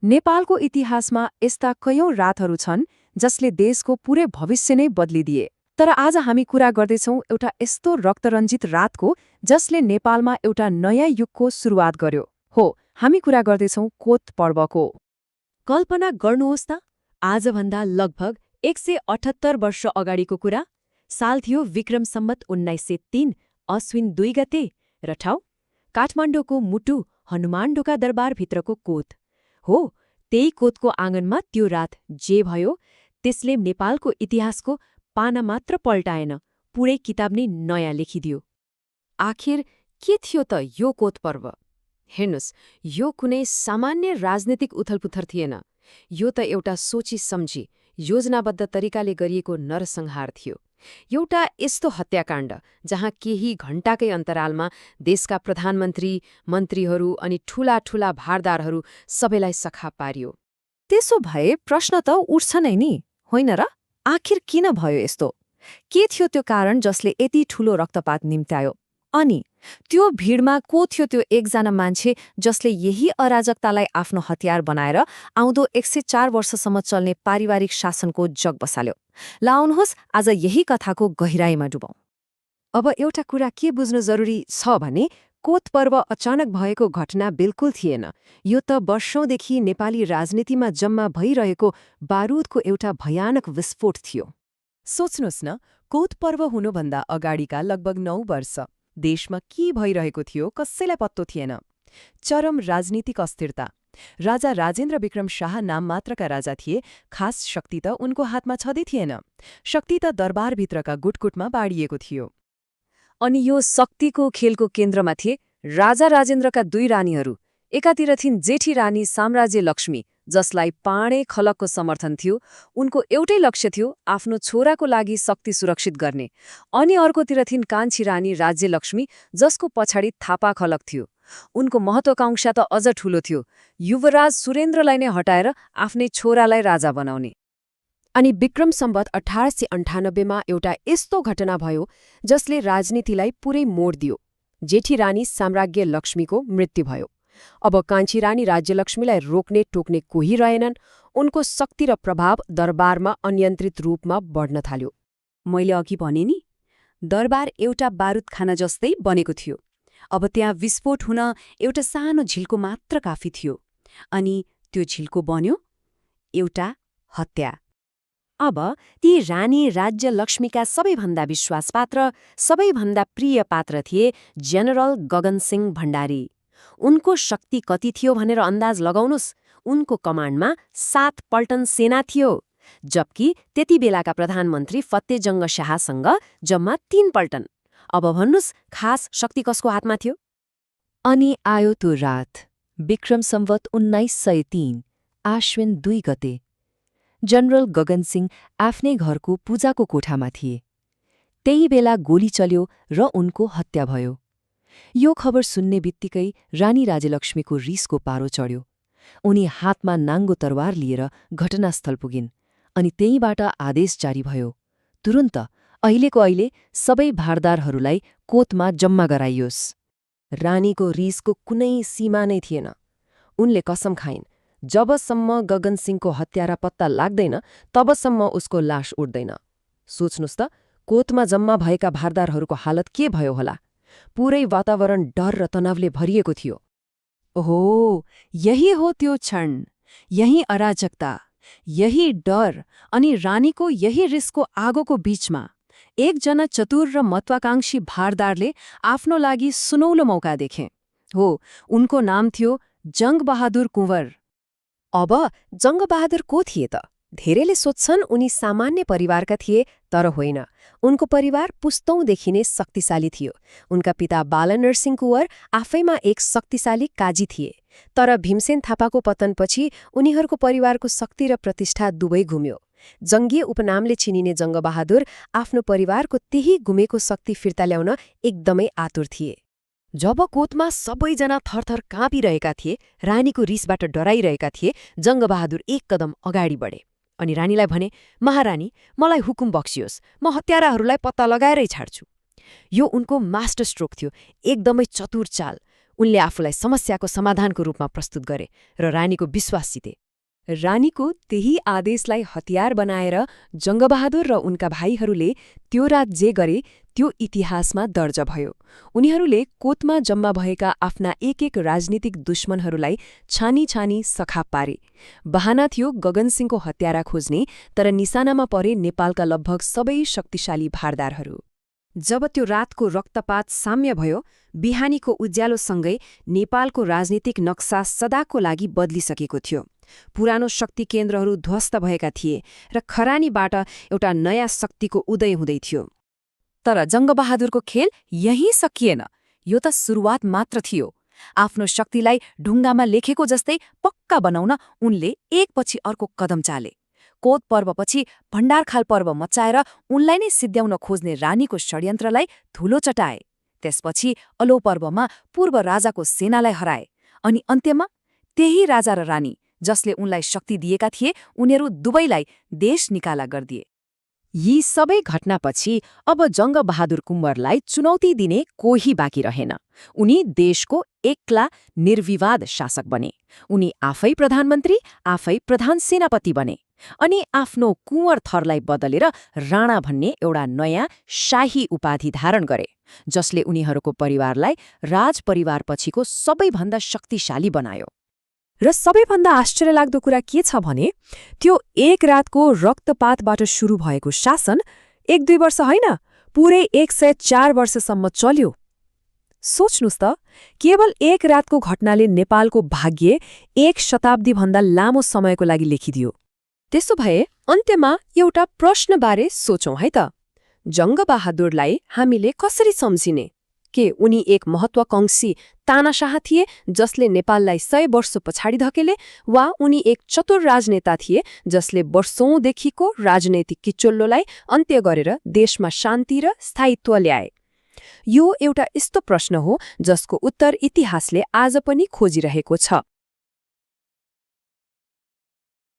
नेपालको इतिहासमा यस्ता कयौं रातहरू छन् जसले देशको पूरै भविष्य नै बदलिदिए। तर आज हामी कुरा गर्दैछौँ एउटा यस्तो रक्तरञ्जित रातको जसले नेपालमा एउटा नयाँ युगको सुरुवात गर्यो। हो, हामी कुरा गर्दैछौँ कोत पर्वको। कल्पना गर्नुहोस् त, आजभन्दा लगभग 178 वर्ष अगाडिको कुरा। साल थियो विक्रम सम्वत 1903 अश्विन 2 गते र ठाउँ काठमाडौँको मुटु हनुमानढोका दरबारभित्रको कोत हो। त्यही कोतको आँगनमा त्यो रात जे भयो त्यसले नेपालको इतिहासको पाना मात्र पल्टाएन, पुरै किताब नै नयाँ लेखिदियो। आखिर के थियो त यो कोत पर्व? हेर्नुस्, यो कुनै सामान्य राजनीतिक उथलपुथल थिएन। यो त एउटा सोची सम्झी योजनाबद्ध तरिकाले गरिएको नरसंहार थियो। एउटा यस्तो हत्याकाण्ड जहाँ केही घण्टाकै अन्तरालमा देशका प्रधानमन्त्री, मन्त्रीहरू अनि ठूला ठूला भारदारहरू सबैलाई सखा पारियो। त्यसो भए प्रश्न त उठ्छ नै नि, होइन र? आखिर किन भयो यस्तो? के थियो त्यो कारण जसले यति ठूलो रक्तपात निम्त्यायो? अनि त्यो भिडमा को थियो त्यो एकजना मान्छे जसले यही अराजकतालाई आफ्नो हतियार बनाएर आउँदो 104 वर्षसम्म चल्ने पारिवारिक शासनको जग बसाल्यो? लाउनुहोस्, आज यही कथाको गहिराईमा डुबौं। अब एउटा कुरा के बुझ्नु जरुरी छ भने कोत पर्व अचानक भएको घटना बिल्कुल थिएन। यो त वर्षौंदेखि नेपाली राजनीतिमा जम्मा भइरहेको बारूदको एउटा भयानक विस्फोट थियो। सोच्नुहोस् न, कोत पर्व हुनुभन्दा अगाडिका लगभग 9 वर्ष देशमा के भइरहेको थियो कसैलाई पत्तो थिएन। चरम राजनीतिक अस्थिरता। राजा राजेन्द्र विक्रम शाह नाम मात्रका राजा थिए, खास शक्ति त उनको हातमा छँदै थिएन। शक्ति त दरबारभित्रका गुटगुटमा बाँडिएको थियो। अनि यो शक्तिको खेलको केन्द्रमा थिए राजा राजेन्द्रका 2 रानीहरू। एकातिर थिइन् जेठी रानी साम्राज्य लक्ष्मी, जसलाई पाँडे खलकको समर्थन थियो। उनको एउटै लक्ष्य थियो आफ्नो छोराको लागि शक्ति सुरक्षित गर्ने। अनि अर्कोतिर थिइन् कान्छी रानी राज्यलक्ष्मी, जसको पछाडि थापा खलक थियो। उनको महत्वाकांक्षा त अझ ठूलो थियो, युवराज सुरेन्द्रलाई नै हटाएर आफ्नै छोरालाई राजा बनाउने। अनि विक्रम सम्वत 1898 मा एउटा यस्तो घटना भयो जसले राजनीतिलाई पुरै मोड दियो। जेठी रानी साम्राज्य लक्ष्मीको मृत्यु भयो। अब कान्छी रानी राज्यलक्ष्मीलाई रोक्ने टोक्ने कोही रहेनन्। उनको शक्ति र प्रभाव दरबारमा अनियन्त्रित रूपमा बढ्न थाल्यो। मैले अघि भने नि, दरबार एउटा बारुदखाना जस्तै बनेको थियो। अब त्यहाँ विस्फोट हुन एउटा सानो झिल्को मात्र काफी थियो। अनि त्यो झिल्को बन्यो एउटा हत्या। अब ती रानी राज्यलक्ष्मीका सबैभन्दा विश्वासपात्र, सबैभन्दा प्रिय पात्र थिए जनरल गगनसिंह भण्डारी। उनको शक्ति कति थियो भनेर अन्दाज लगाउनुस्। उनको कमान्डमा 7 पल्टन सेना थियो, जबकि त्यति बेलाका प्रधानमन्त्री फतेजंग शाहसँग जम्मा 3 पल्टन। अब भन्नुस्, खास शक्ति कसको हातमा थियो? अनि आयो त्यो रात, विक्रम सम्वत 1903 आश्विन 2 गते। जनरल गगनसिंह आफ्नै घरको पूजाको कोठामा थिए। त्यही बेला गोली चल्यो र उनको हत्या भयो। यो खबर सुन्ने बित्तिकै रानी राजलक्ष्मीको रिसको पारो चढ्यो। उनी हातमा नाङ्गो तरवार लिएर घटनास्थल पुगिन्। अनि त्यहीँबाट आदेश जारी भयो, तुरुन्त अहिलेको अहिले सबै भारदारहरूलाई कोतमा जम्मा गराइयोस्। रानीको रिसको कुनै सीमा नै थिएन। उनले कसम खाइन्, जबसम्म गगनसिंहको हत्यारा पत्ता लाग्दैन तबसम्म उसको लास उड्दैन। सोच्नुस् त, कोतमा जम्मा भएका भारदारहरूको हालत के भयो होला? पुरै वातावरण डर र तनावले भरिएको थियो। ओहो, यही हो त्यो क्षण, यही अराजकता, यही डर अनि रानीको यही रिसको आगोको बीचमा एकजना चतुर र महत्वाकांक्षी भारदारले आफ्नो लागि सुनौलो मौका देखे। हो, उनको नाम थियो जङ्गबहादुर कुँवर। अब जङ्गबहादुर को थिए त? धेरैले सोध्छन् उनी सामान्य परिवारका थिए, तर होइन। उनको परिवार पुस्तौंदेखि नै शक्तिशाली थियो। उनका पिता बालनरसिंह कुँवर आफैमा एक शक्तिशाली काजी थिए। तर भीमसेन थापाको पतनपछि उनीहरूको परिवारको शक्ति र प्रतिष्ठा दुवै घुम्यो। जङ्गीय उपनामले चिनिने जङ्गबहादुर आफ्नो परिवारको त्यही गुमेको शक्ति फिर्ता ल्याउन एकदमै आतुर थिए। जब कोतमा सबैजना थरथर काँपिरहेका थिए, रानीको रिसबाट डराइरहेका थिए, जङ्गबहादुर एक कदम अगाडि बढे अनि रानीलाई भने, महारानी, मलाई हुकुम बक्सियोस्, म हत्याराहरूलाई पत्ता लगाएरै छाड्छु। यो उनको मास्टर स्ट्रोक थियो, एकदमै चतुर चाल। उनले आफूलाई समस्याको समाधानको रूपमा प्रस्तुत गरे र रानीको विश्वास जिते। रानीको त्यही आदेशलाई हतियार बनाएर जङ्गबहादुर र उनका भाइहरूले त्यो रात जे गरे त्यो इतिहासमा दर्ज भयो। उनीहरूले कोतमा जम्मा भएका आफ्ना एक राजनीतिक दुश्मनहरूलाई छानी छानी सखाप पारे। बहाना थियो गगनसिंहको हत्यारा खोज्ने, तर निशानामा परे नेपालका लगभग सबै शक्तिशाली भारदारहरू। जब त्यो रातको रक्तपात साम्य भयो, बिहानीको उज्यालोसँगै नेपालको राजनीतिक नक्सा सदाको लागि बदलिसकेको थियो। पुरानो शक्ति केन्द्रहरू ध्वस्त भएका थिए र खरानीबाट एउटा नयाँ शक्तिको उदय हुँदै थियो। तर जङ्गबहादुरको खेल यहीँ सकिएन। यो त सुरुवात मात्र थियो। आफ्नो शक्तिलाई ढुङ्गामा लेखेको जस्तै पक्का बनाउन उनले एकपछि अर्को कदम चाले। कोत पर्वपछि भण्डारखाल पर्व मचाएर उनलाई नै सिद्ध्याउन खोज्ने रानीको षड्यन्त्रलाई धुलो चटाए। त्यसपछि अलो पर्वमा पूर्व राजाको सेनालाई हराए। अनि अन्त्यमा त्यही राजा र रानी जसले उनलाई शक्ति दिएका थिए, उनीहरू दुवैलाई देश निकाला गरिदिए। यी सबै घटनापछि अब जङ्गबहादुर कुँवरलाई चुनौती दिने कोही बाँकी रहेन। उनी देशको एक्ला निर्विवाद शासक बने। उनी आफै प्रधानमन्त्री, आफै प्रधान सेनापति बने अनि आफ्नो कुँवर थरलाई बदलेर राणा भन्ने एउटा नयाँ शाही उपाधि धारण गरे, जसले उनीहरूको परिवारलाई राजपरिवारपछिको सबैभन्दा शक्तिशाली बनायो। र सबैभन्दा आश्चर्यलाग्दो कुरा के छ भने, त्यो एक रातको रक्तपातबाट सुरु भएको शासन 1-2 वर्ष होइन, पुरै 104 वर्षसम्म चल्यो। सोच्नुस् त, केवल एक रातको घटनाले नेपालको भाग्य 1 शताब्दीभन्दा लामो समयको लागि लेखिदियो। त्यसो भए अन्त्यमा एउटा प्रश्नबारे सोचौँ है त। जङ्गबहादुरलाई हामीले कसरी सम्झिने? के उनी एक महत्वाकांक्षी तानाशाह थिए जसले नेपाललाई 100 वर्ष पछाडि धकेले, वा उनी एक चतुर राजनेता थिए जसले वर्षौंदेखिको राजनैतिक किचोल्लोलाई अन्त्य गरेर देशमा शान्ति र स्थायित्व ल्याए? यो एउटा यस्तो प्रश्न हो जसको उत्तर इतिहासले आज पनि खोजिरहेको छ।